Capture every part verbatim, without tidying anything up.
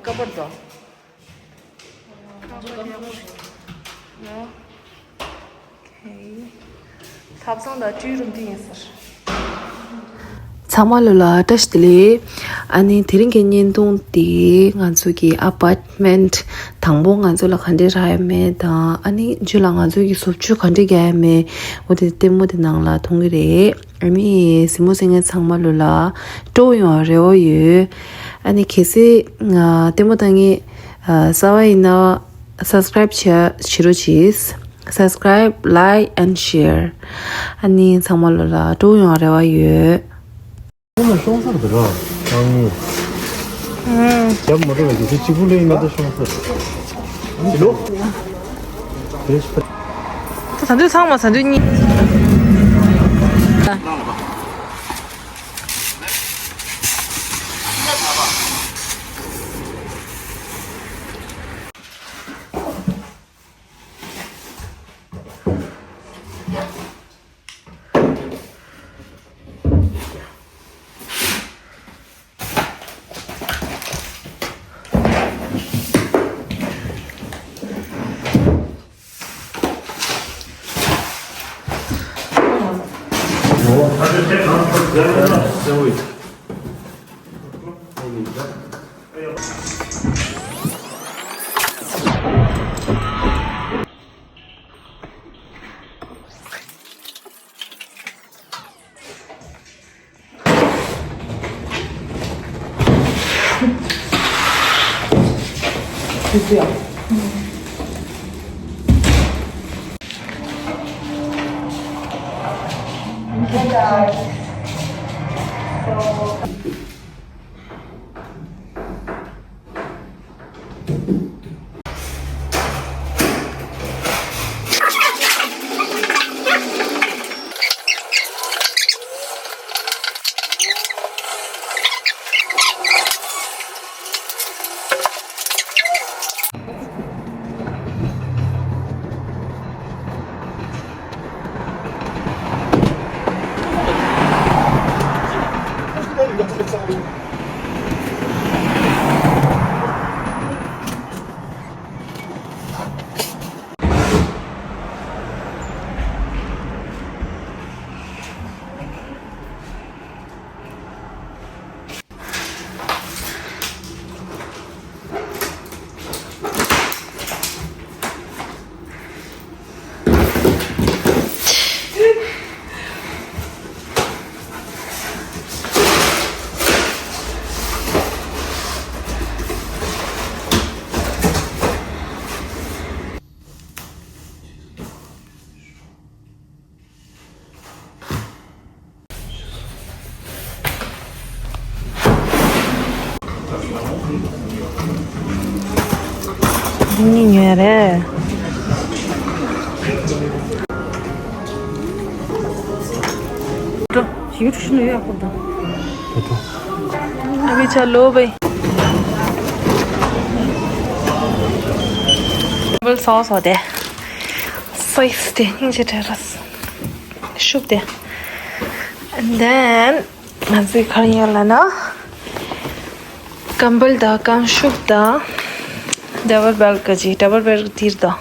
ཀ་པར་དང་། ཐབ་ཚང་དང་བཀྲུས་རུམ་དེ་ཡིན་ཟེར། ཚང་མ་ལོ་ལ་བཀྲ་ཤིས་བདེ་ལེགས། ཨ་ནི་དེ་རིང་གི་བརྙན་ཐུང་དེ་ང་ཚོ་གི་ཨ་པར་ཊི་མེན་ཊི་དང་པོ་ང་ཚོ་ལ་ག་འདྲས་རག་ཡོད་མེད་དང་། ཨ་ནི་རྒྱུད་ལ་ང་ཚོ་གི་བཟོ་བཅོས་ག་འདྲས་རྒྱག་ཡོད་མེད། འོ་དེ་ལྟད་མོ་དེ་ནང་ལ་མཐོང་གི་རེད། ཨ་ནི་གཟིགས་མོ་གཟིགས་མཁན་ཚང་མ་ལོ་ལ་སྤྲོ་ཡོང་བ་རེ་བ་ཡོད། ཨ་ནི་གལ་སྲིད་ང་ལྟད་མོ་ལྟ་མཁན་གསར་པ་ཡིན་ན་སབ་སི་ཀ་རའིབ་བྱེད་བྱེད་རོགས་གྱིས། Subscribe, like and share. ཨ་ནི་ཚང་མ་ལོ་ལ་སྤྲོ་ཡོང་རེ་བ་ཡོད། ཁོང་ལ་ཤོང་ཚར་འདུག་ར། ཨང་། ཨང་། རྒྱབ་མ་འགྲོ་བའི་རྒྱུ་ཆ་གཅིག་པུ་ལས་ཡིན་ན་ད་ཤོང་ཚར། ཅི་ལོ། དེ་ད་དུང་ཚང་མ་ད་དུང་གཉིས། འདི་གཉིས་ཉོས་རེད། འགྲོ། ཞིག་ཤུ་ནུ་ཡག་པོ་འདུག་ཨ་བི་ཆ་ལོ་བེ། བལ་སོ་སོ་དེ། སོ་སི་དེ་སྙིང་རྗེ་དྲན་ར། ཤུབས་དེ། And then ང་ཚོའི་ག་རེ་ཡོད་ལབ་ན། ཀམ་བལ་དང་རྐང་ཤུབས་དང་། ཌབ་བལ་བེཌ་ག་ཅིག་ཌབ་བལ་བེཌ་དེ་དང་།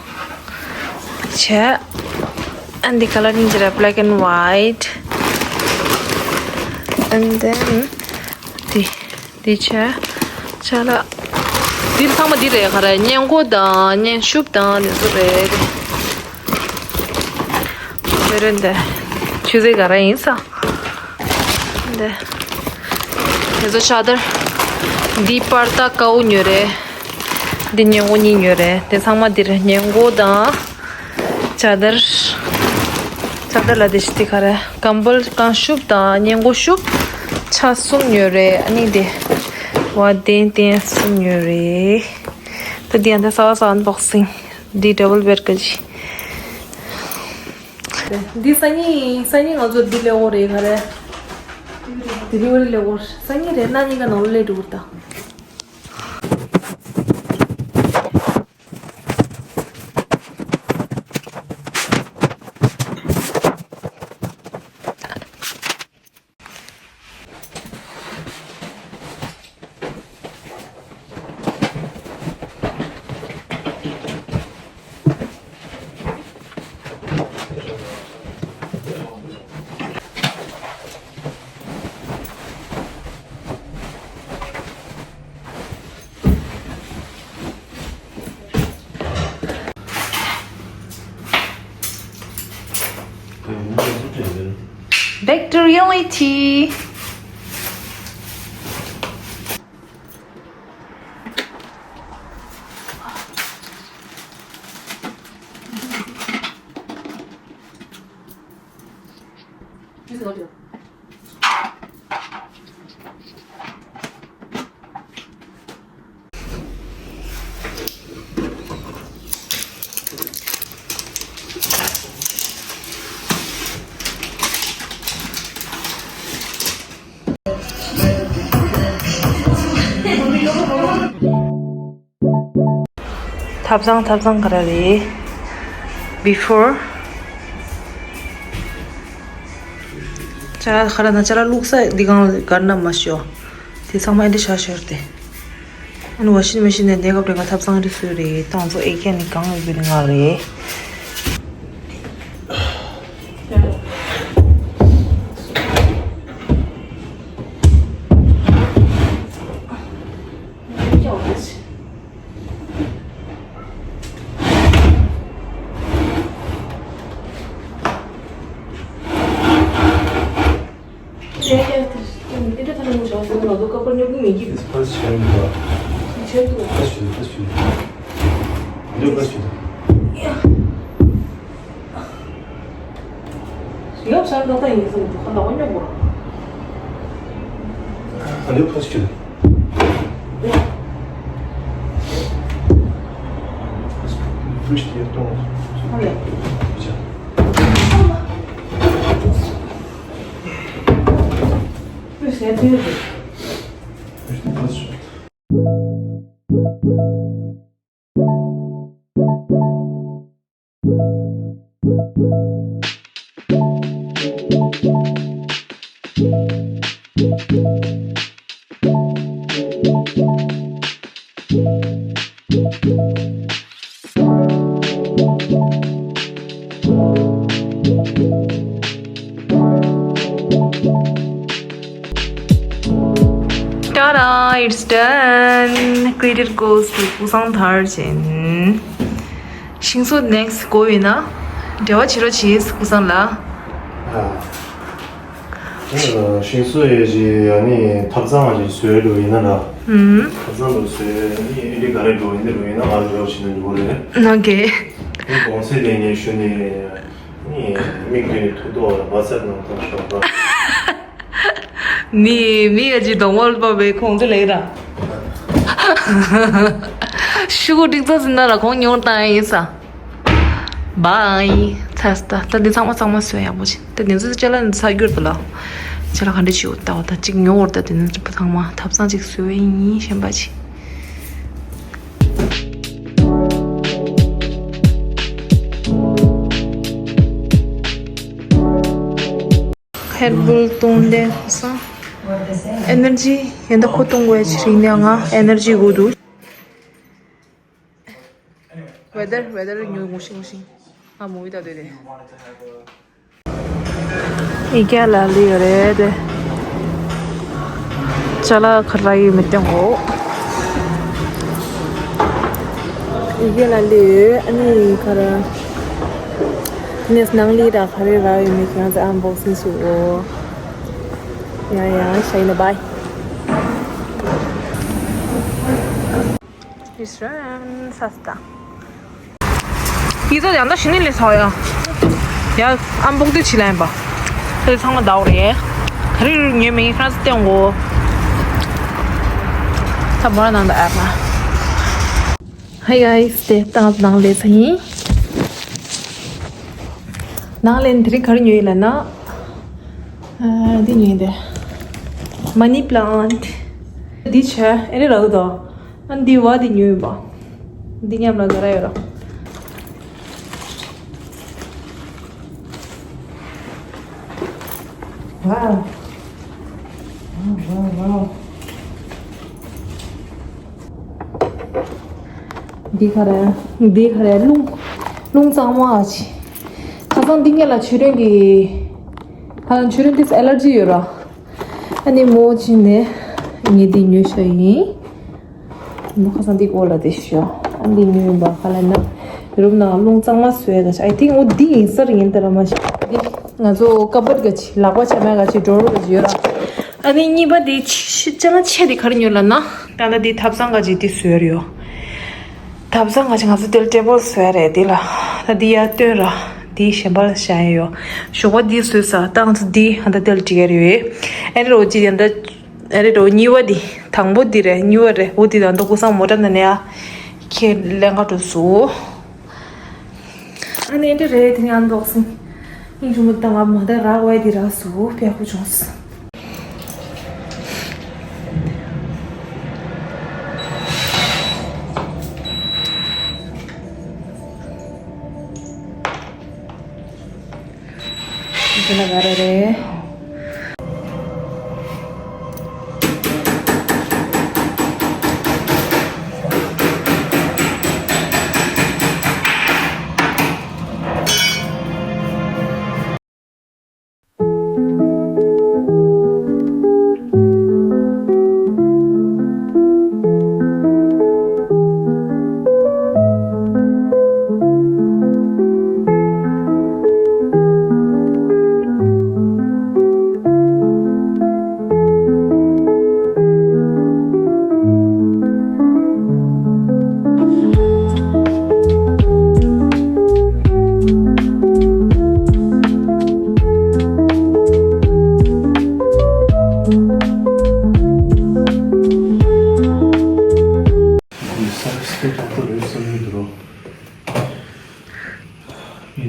བྱས། And the color in black and white. And then དེ། དེ་བྱས། ཅ་ལག་འདི་ཚང་མ་འདི་རེད། ག་རེ་སྔས་མགོ་དང་སྔས་ཤུབས་དང་འདི་ཚོ་རེད། དེ་རེད་འདི། ཆུ་ཚོད་ག་རེ་ཡིན་ས། འདི། དེ་ཚོ་ཅ་དར། འདི་པར་ཏ་ཀའུ་ཉོས་རེད། འདི་སྔས་མགོ་གཉིས་ཉོས་རེད། དེ་ཚང་མ་འདི་རེད། སྔས་མགོ་དང་། ཅ་དར། ཅ་དར་ལ་དེ་ཤི་དེ་ག་རེ། ཀམ་བལ་རྐང་ཤུབས་དང་སྔས་མགོ་ཤུབས། ཆ་གསུམ་ཉོས་རེད། ཨ་ནི་དེ། བ་དན་དན་གསུམ་ཉོས་རེད། ད་འདི་ཡང་ད་གསར་པ་གསར་པ་ཨན་བོག་སིང་། འདི་ཌབ་བལ་བེཌ་ག་ཅིག་འདི་སང་ཉིན་སང་ཉིན་ང་ཚོ་འདི་ལེན་དགོས་རེད། ག་རེ། ཌེ་ལི་ཝ་རི་ལེན་དགོས། སང་ཉིན་རེད། གནངས་ཉིན་ཀ་ནང་ལོགས་ལེན་འགྲོ་གི་རེད་ད། Back to reality. ཐབ་ཚང་། ཐབ་ཚང་ག་རེ་རེད། Before། ཅ་ལག་ག་རེ་ན་ཅ་ལག་བླུགས་ས་འདི་གང་གར་ན་མ་ཤོ། དེ་ཚང་མ་ཨེ་འདྲ་བྱ་ཤོར་ཏེ། ཨ་ནི་ཝ་ཤིང་མེ་ཤིན་ནས་དེ་སྐབས་རེ་ག་ཐབ་ཚང་རེ་བཟོས་རེད། ཏང་ཚོ་ཨེ་ཁྱེད་ནི་གང་ཡོད་པའི་ང་རེད། Ta-da! It's done! Credit goes to ཀུན་བཟང་མཐར་ཕྱིན། ཤིང་བཟོ་next དགོས་ཡོད་ན་འབྲེལ་བ་བྱེད་རོགས་བྱེད། ཀུན་བཟང་ལགས། ཤིང་བཟོ་ཡས་ཀྱི་ཡ་ནི་ཐབ་ཚང་བ་ཞིག་བཟོས་འགྲོ་ཡིན་ན་ལ། ཨུམ། ཐབ་ཚང་དུ་བཟོས་ནི་ཨི་འདི་ག་རེ་འགྲོ་ཡིན་འདི་འགྲོ་ཡིན་ན་ང་ཚོ་རོགས་བྱེད་ན་འགྲོ་རེད། ནང་གི། ཨི་གོང་ཚད་ལས་ངས་ཞུ་ནི། ནི་མིག་དེ་ཐུག་ཐོག་ལ་བ་ཚབ་ནང་ཐོག་ཤོག་པ། ནི་མི་ཡ་ཅི་གདོང་བལ་པ་བའི་ཁོང་ཚོ་ལས་ར། ཤུ་གུ་འགྲིག་ཚ་ཟིན་ན་ལ་ཁོང་ཉོར་བཏང་ཡིན་ས། བའི། ཚ་སྟ་ད་འདི་ཚང་མ་ཚང་མ་སོན་ཡག་པོ་ཆེ། ད་འདི་ཚོ་ཅ་ལག་འདི་ཚ་རྒྱུར་དུ་ལ། ཅ་ལག་ག་འདྲ་ཞིག་ཡོད་ལྟ་བ་ད་ཅིག་ཉོ་བར་ད་འདི་ཚོ་ཚང་མ་ཐབ་ཚང་ཅིག་སོན་ཡིན་ཞེན་པ་ཆེ། ཧེར་བུལ་གཏོང་དེ་ཁོ་སང་། ཨེ་ནར་ཇི་ཡན་ད་ཁོ་གཏོང་དགོས་ཡ་ཆི་རིག་ནས་ང་ཨེ་ནར་ཇི་དགོས་འདུག་ཝེ་དར་ཝེ་དར་ཉོ་ངོ་ཤིང་ངོ་ཤིང་། ང་མུ་བི་ད་དོད་དེ། ཨི་ཀྱ་ལ་ལི་ཡོད་རེད་དེ། ཅ་ལག་ཁ་ར་ཡི་མི་སྟོན་གོ། ཨི་ཀྱ་ལ་ལི་ཡོད་ཨ་ནི་ཁ་ར། ནེས་ནང་ལི་ར་ཁ་རེ་ར་ཡོད་མི་ཁྱང་ཚ་ཨན་བོག་སིང་ཞུ་གོ། ཡ་ཡ་ཤ་ཡིན་ན་བའི། ཨིས་རན་ས་སྟ། ཡིད་ཚོ་ཡང་ད་ཞི་ནི་ལས་སོ་ཡ། ཡ་ཨམ་བོག་དེ་ཆི་ལན་པ། དེ་ཚང་མ་ཟླ་བ་རེད། ག་རེ་རུ་ཉོས་མིན་ཧྥ་རན་སི་སྟེང་གོ། ད་མོ་ར་ནང་ད་ཨེ་མ། Hi guys, དེ་ཏང་ནང་ལས་ཚ་ཡིན། ནང་ལས་དེ་རིང་ག་རེ་ཉོས་ཡིན་ལ་ན། ཨ་འདི་ཉོས་དེ། Money plant། འདི་ཆ་ཨེ་རེ་རག་དོ། ཨ་འདི་བ་འདི་ཉོས་ཡིན་པ། འདི་མཉམ་ལ་ག་ར་ཡོད་ར། Wow wow wow wow། འདི་ག་རེ། འདི་ག་རེ། རླུང་རླུང་གཙང་མ་ཨ་ཅི། ཁ་སང་འདི་ངེད་ལ་ཆུ་རེན་གི། ཁ་སང་ཆུ་རེན་དེ་ཨེ་ལར་ཇི་ཡོད་ར། ཨ་ནི་མོ་ཅི་ནས་ངས་འདི་ཉོས་ཤ་ཡིན། མོ་ཁ་སང་འདི་གོ་ལ་དེ་ཤ། ཨ་འདི་ཉོས་ཡིན་པ་ག་ལ་ན། རུམ་ནང་རླུང་གཙང་མ་བཟོས་ད་ཤ། I think འོ་འདི་ཡིན་ས་རེད་ཡིན་ད་ར་མ་ཤ་འདི། ང་ཚོ་ཀ་པོར་ག་ཅི་ལག་པ་ཆ་མེད་ག་ཅི་ཌོ་རོ་ག་ཅི་ཡོད་ར། ཨ་ནི་གཉིས་པ་དེ་ཅི་ཅ་ལག་ཆེ་དེ་ག་རེ་ཉོས་ལབ་ན། ད་ལྟ་དེ་ཐབ་ཚང་ག་ཅི་དེ་བཟོས་རེད་ཡོད། ཐབ་ཚང་ག་ཅི་ང་ཚོ་དེ་ལ་ཊེ་བལ་བཟོས་རེད་དེ་ལ། ད་དེ་ཡར་སྟོན་ར། དེ་གཞན་པ་ལ་བཞག་ཡ་ཡོད། ཞོགས་པ་དེ་བཟོས་ས་ད་ང་ཚོ་དེ་ཧ་ད་དེ་ལ་འགྲིག་ག་རེད་ཡོད། ཨ་རེ་རོ་ཅི་ཡ་ད། ཨ་རེ་རོ་གཉིས་པ་དེ། དང་པོ་དེ་རེད། གཉིས་པ་རེད། འོ་དེ་ད་ད་ལྟ་ཀུ་སང་མོ་ཊ་ནང་ནས་ཡ། ཁྱེད་ལེན་ག་འགྲོ་སོང་། ཨ་ནི་འདི་རེད། དེ་ནི་ཨན་བོག་སིང་། ཨིན་ཆུང་མོ་དང་ང་མ་ད་རག་བས་དེ་རག་སུ་ཕེ་ཁུ་བྱུང་སོང་། འདི་ན་ག་རེ་རེད།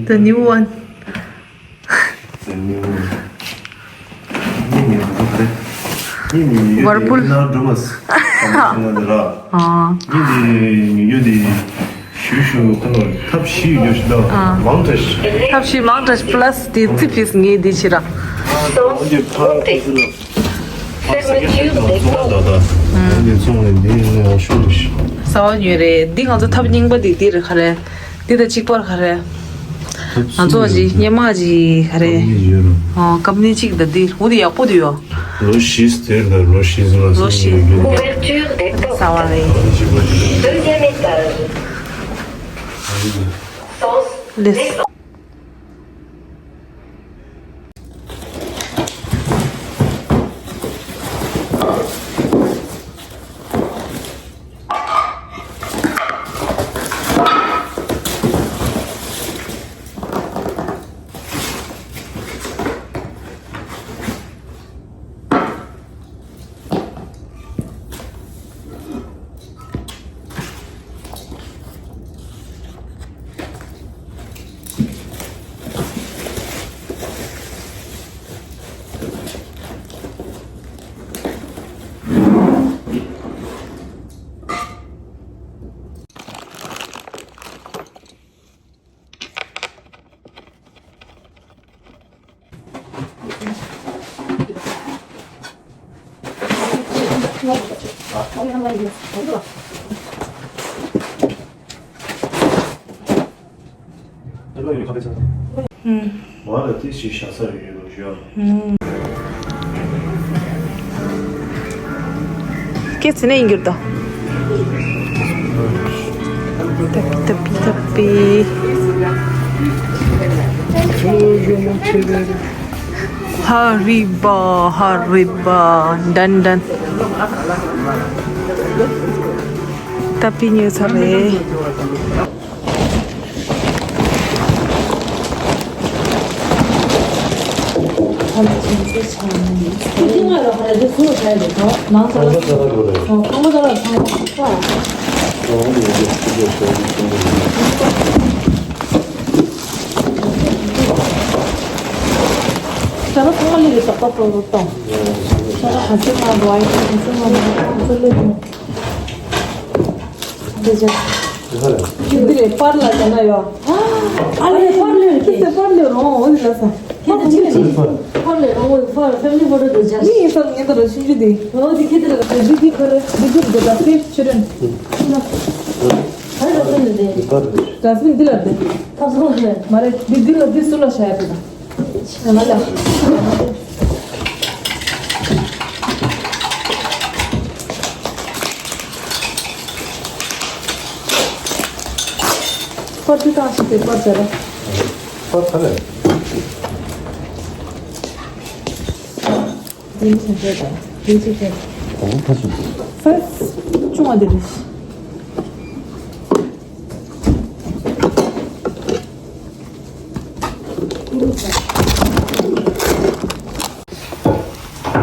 The new one. Whirlpool. ཐབས་ཤེས་མང་དྲགས་པ་ལ་སི་ཊི་ཕིས་ངེས་འདི་ཕྱིར་ར། ས་བ་ཉོས་རེད། འདི་ང་ཚོ་ཐབས་རྙིང་པ་འདི་འདི་རེད་ག་རེ། འདི་དང་གཅིག་པར་ག་རེ། ང་ཚོ་ཅི་སྙེ་མ་ཅི་ག་རེ། ཨོ་ཀམ་ནི་གཅིག་དང་འདི་འུ་དེ་ཡག་པོ་འདུག་ཡོ། ལོ་བཞི་ཟེར་ལ་ལོ་བཞི་ཟེར་ལ་ལོ་བཞི། ས་བ་རེད། Deuxième étage. Sens. ཨུམ། སྐད་ཚིག་ནས་ཡིན་གྱུར་ཏོ། ཐབ་ཐབ་ཐབ་པི། ཧ་རི་བ་ཧ་རི་བ་ཌན་ཌན། ཐབ་པི་ཉོས་ཚར་རེད། འདི་རེད། པར་ལ་ཟེར་ན་ཡོད། ཨ་ལེ་པར་ལེ་རེད། ཁྱེད་ཚོས་པར་ལེ་རོང་འོ་འདི་ལ་ས། ཁྱེད་ཚོ་ཅི་ལ་ཅི་པར་ལེ་རོང་འོ་ཕར་ཕེ་མི་ལི་ཕོ་ཊོ་འདུག་ཅག་མི་ཡིན་ས་ངེས་ད་ར་ཆུང་ཆུང་དེ། འོ་འདི་ཁྱེད་ཚོ་ལ་འདི་འདི་ཁོ་རེ་འདི་འདུག་འདི་ད་ཕེ་ཆུ་རེན། ག་རེ་ལ་སོན་ནི་དེ། ཌ་སི་བིན་འདི་ལ་དེ། ཐབ་སོ་ལ། མ་རེད་འདི་འདི་ལ་འདི་སུ་ལ་བྱ་ཡ་དེ་དང་། ང་ལ། པར་དེ་བཏང་ཞིག་དེ་པར་བྱ་ར། པར་ག་རེ། ཉི་མ་ཁ་ཤས་དང་ཁྱེད་ཚོ་ཁྱེད། ཨོ་ཁ་ཤས། སར་ཅུང་བ་དེ་རེད།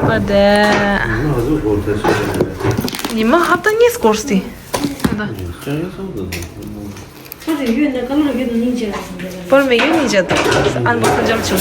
པ་དེ། ཉི་མ་ཧབ་ཏ་གཉིས་འགོར་སྲིད། ཨ་ད། ཁོ་རེ་ཡོད་ན་ཀ་ལོར་ཡོད་ན་སྙིང་རྗེ་ར་ཟིན་པ་རེད། པར་མེ་ཡོད་སྙིང་རྗེ་དང་ཨན་པོ་ཁོ་འཇམ་ཆུ་